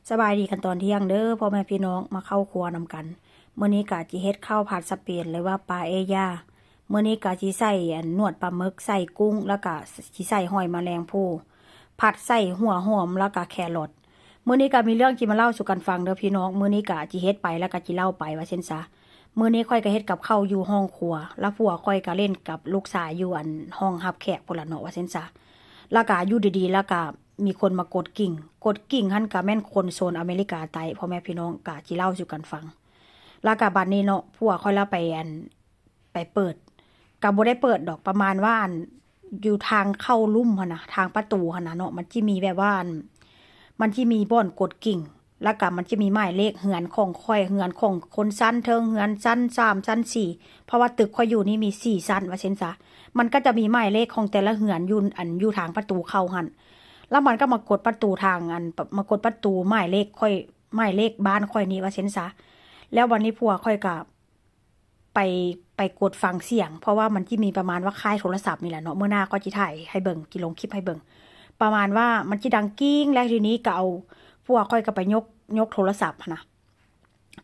ສະບາຍດີກັນຕອນທ່ຽງເດີ້ ພໍ່ແມ່ພີ່ນ້ອງ ມາເຂົ້າຄົວນຳກັນ. ມື້ນີ້ກະຊິເຮັດເຂົ້າຜັດສະເປນ ຫຼືວ່າປາເອຢາ. ມື້ນີ້ກະຊິໃສ່ອັນນວດປາໝຶກ ໃສ່ກຸ້ງ ແລ້ວກະຊິໃສ່ຫອຍມະແລງພູ ຜັດໃສ່ຫົວຫອມ ແລ້ວກະແຄຣອດ. ມື້ນີ້ກະມີເລື່ອງຊິມາເລົ່າສູ່ກັນຟັງເດີ້ພີ່ນ້ອງ. ມື້ນີ້ກະຊິເຮັດໄປ ແລ້ວກະຊິເລົ່າໄປວ່າຊັ້ນຊະ. ມື້ນີ້ຂ້ອຍກະເຮັດກັບເຂົ້າຢູ່ຫ້ອງຄົວ ແລ້ວຜົວຂ້ອຍກະຫຼິ້ນກັບລູກຊາຍຢູ່ອັນຫ້ອງຮັບແຂກພຸ້ນລະເນາະ ວ່າຊັ້ນຊະ. ແລ້ວກະຢູ່ດີໆ ແລ້ວກະ ມີຄົນມາກົດກິ່ງ ກົດກິ່ງຫັ້ນກະແມ່ນຄົນໂຊນອາເມລິກາໃຕ້ ພໍ່ແມ່ພີ່ນ້ອງ ກະຊິເລົ່າສູ່ກັນຟັງ. ແລ້ວກະບັດນີ້ເນາະ ຜົວຂ້ອຍລະໄປອັນ ໄປເປີດ ກະບໍ່ໄດ້ເປີດດອກ ປະມານວ່າອັນ ຢູ່ທາງເຂົ້າລຸ່ມຫັ້ນນະ ທາງປະຕູຫັ້ນນະເນາະ ມັນຊິມີແບບວ່າອັນ ມັນຊິມີບ່ອນກົດກິ່ງ ແລ້ວກະມັນຊິມີໝາຍເລກເຮືອນຂອງຂ້ອຍ ເຮືອນຂອງຄົນຊັ້ນເທິງ ເຮືອນຊັ້ນສາມ ຊັ້ນສີ່ ເພາະວ່າຕຶກຂ້ອຍຢູ່ນີ້ມີສີ່ຊັ້ນວ່າຊັ້ນຊະ. ມັນກະຈະມີໝາຍເລກຂອງແຕ່ລະເຮືອນຢູ່ ອັນ ຢູ່ທາງປະຕູເຂົ້າຫັ້ນ ແລ້ວມັນກະມາກົດປະຕູທາງ ອັນ ມາກົດປະຕູໝາຍເລກຂ້ອຍ ໝາຍເລກບ້ານຂ້ອຍນີ້ວ່າຊັ້ນຊະ. ແລ້ວບັດນີ້ຜົວຂ້ອຍກະໄປ ໄປກົດຟັງສຽງ ເພາະວ່າມັນຊິມີປະມານວ່າຄ້າຍໂທລະສັບນີ້ແຫຼະເນາະ ມື້ໜ້າຂ້ອຍຊິຖ່າຍໃຫ້ເບິ່ງ ຊິລົງຄລິບໃຫ້ເບິ່ງ ປະມານວ່າມັນຊິດັງກີ້ງ ແລ້ວທີນີ້ກະເອົາ ຜົວຂ້ອຍກະໄປຍົກ ຍົກໂທລະສັບຫັ້ນນະ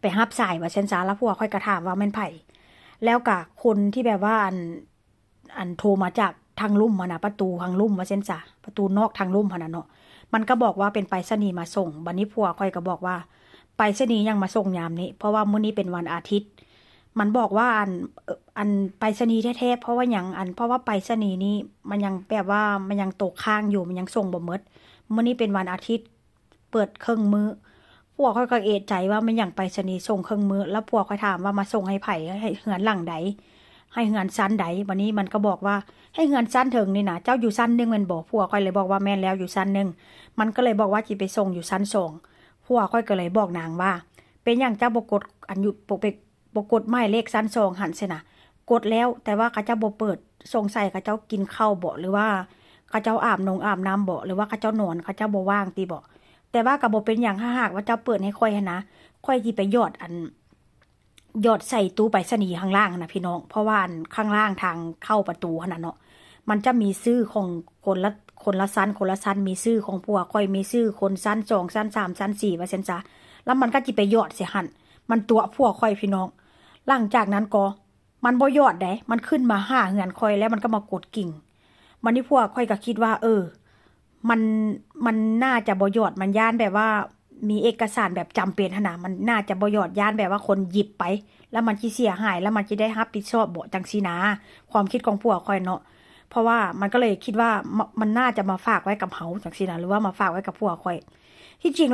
ໄປຮັບສາຍວ່າຊັ້ນຊະ ແລ້ວຜົວຂ້ອຍກະຖາມວ່າແມ່ນໃຜ ແລ້ວກະຄົນທີ່ແບບວ່າອັນ ອັນໂທມາຈາກທາງລຸ່ມຫັ້ນນະ ປະຕູທາງລຸ່ມວ່າຊັ້ນຊະ ປະຕູນອກທາງລຸ່ມຫັ້ນນະເນາະ ມັນກະບອກວ່າເປັນໄປສະນີມາສົ່ງ. ບັດນີ້ຜົວຂ້ອຍກະບອກວ່າ ໄປສະນີຫຍັງມາສົ່ງຍາມນີ້ ເພາະວ່າມື້ນີ້ເປັນວັນອາທິດ. ມັນບອກວ່າ ອັນ ເອີ ອັນໄປສະນີແທ້ໆ ເພາະວ່າຫຍັງ ອັນ ເພາະວ່າໄປສະນີນີ້ມັນຍັງແບບວ່າມັນຍັງຕົກຄ້າງຢູ່ ມັນຍັງສົ່ງບໍ່ໝົດ ມື້ນີ້ເປັນວັນອາທິດ ເປີດເຄິ່ງມື້. ຜົວຂ້ອຍກະເອະໃຈວ່າແມ່ນຫຍັງໄປສະນີສົ່ງເຄິ່ງມື້ ແລ້ວຜົວຂ້ອຍຖາມວ່າມາສົ່ງໃຫ້ໃຜ ໃຫ້ເຮືອນຫຼັງໃດ ໃຫ້ເຮືອນຊັ້ນໃດ. ບັດນີ້ມັນກະບອກວ່າໃຫ້ເຮືອນຊັ້ນເທິງນີ້ນະ ເຈົ້າຢູ່ຊັ້ນໜຶ່ງແມ່ນບໍ່? ຜົວຂ້ອຍເລີຍບອກວ່າແມ່ນແລ້ວ ຢູ່ຊັ້ນໜຶ່ງ. ມັນກະເລີຍບອກວ່າຊິໄປສົ່ງຢູ່ຊັ້ນສອງ ຜົວຂ້ອຍກະເລີຍບອກນາງວ່າ ເປັນຫຍັງເຈົ້າບໍ່ກົດ ອັນຢູ່ ບໍ່ໄປ ບໍ່ກົດໝາຍເລກຊັ້ນສອງຫັ້ນຊີ້ນະ ກົດແລ້ວ ແຕ່ວ່າເຂົາເຈົ້າບໍ່ເປີດ ສົງໄສເຂົາເຈົ້າກິນເຂົ້າບໍ ຫຼືວ່າເຂົາເຈົ້າອາບນົງອາບນ້ຳບໍ ຫຼືວ່າເຂົາເຈົ້ານອນ ເຂົາເຈົ້າບໍ່ວ່າງຕິບໍ. ແຕ່ວ່າກະບໍ່ເປັນຫຍັງ ຖ້າຫາກວ່າເຈົ້າເປີດໃຫ້ຂ້ອຍຫັ້ນນະ ຂ້ອຍຊິໄປຫຍອດ ອັນ ຫຍອດໃສ່ຕູ້ໄປສະນີຂ້າງລ່າງຫັ້ນນະພີ່ນ້ອງ ເພາະວ່າອັນ ຂ້າງລ່າງທາງເຂົ້າປະຕູຫັ້ນນະເນາະ ມັນຈະມີຊື່ຂອງຄົນລະ ຄົນລະຊັ້ນ ຄົນລະຊັ້ນ ມີຊື່ຂອງຜົວຂ້ອຍ ມີຊື່ຄົນຊັ້ນສອງ ຊັ້ນສາມ ຊັ້ນສີ່ ວ່າຊັ້ນຊະ ແລ້ວມັນກະຊິໄປຫຍອດໃສ່ຫັ້ນ ມັນຕົວະຜົວຂ້ອຍພີ່ນ້ອງ. ຫຼັງຈາກນັ້ນກໍ ມັນບໍ່ຢອດໃດ໋ ມັນຂຶ້ນມາຫາເຮືອນຂ້ອຍ ແລ້ວມັນກໍມາກົດກິ່ງ. ບັດນີ້ຜົວຂ້ອຍກໍຄິດວ່າ ເອີ ມັນ ມັນໜ້າຈະບໍ່ຢອດ ມັນຢ້ານແບບວ່າມີເອກະສານແບບຈຳເປັນຫັ້ນນະ ມັນໜ້າຈະບໍ່ຢອດ ຢ້ານແບບວ່າຄົນຫຍິບໄປ ແລ້ວມັນຊິເສຍຫາຍ ແລ້ວມັນຊິໄດ້ຮັບຜິດຊອບບໍ ຈັ່ງຊີ້ນະ ຄວາມຄິດຂອງຜົວຂ້ອຍເນາະ. ເພາະວ່າມັນກໍເລີຍຄິດວ່າ ມ- ມັນໜ້າຈະມາຝາກໄວ້ກັບເຮົາ ຈັ່ງຊີ້ນະ ຫຼືວ່າມາຝາກໄວ້ກັບຜົວຂ້ອຍ. ທີ່ຈິງແລ້ວ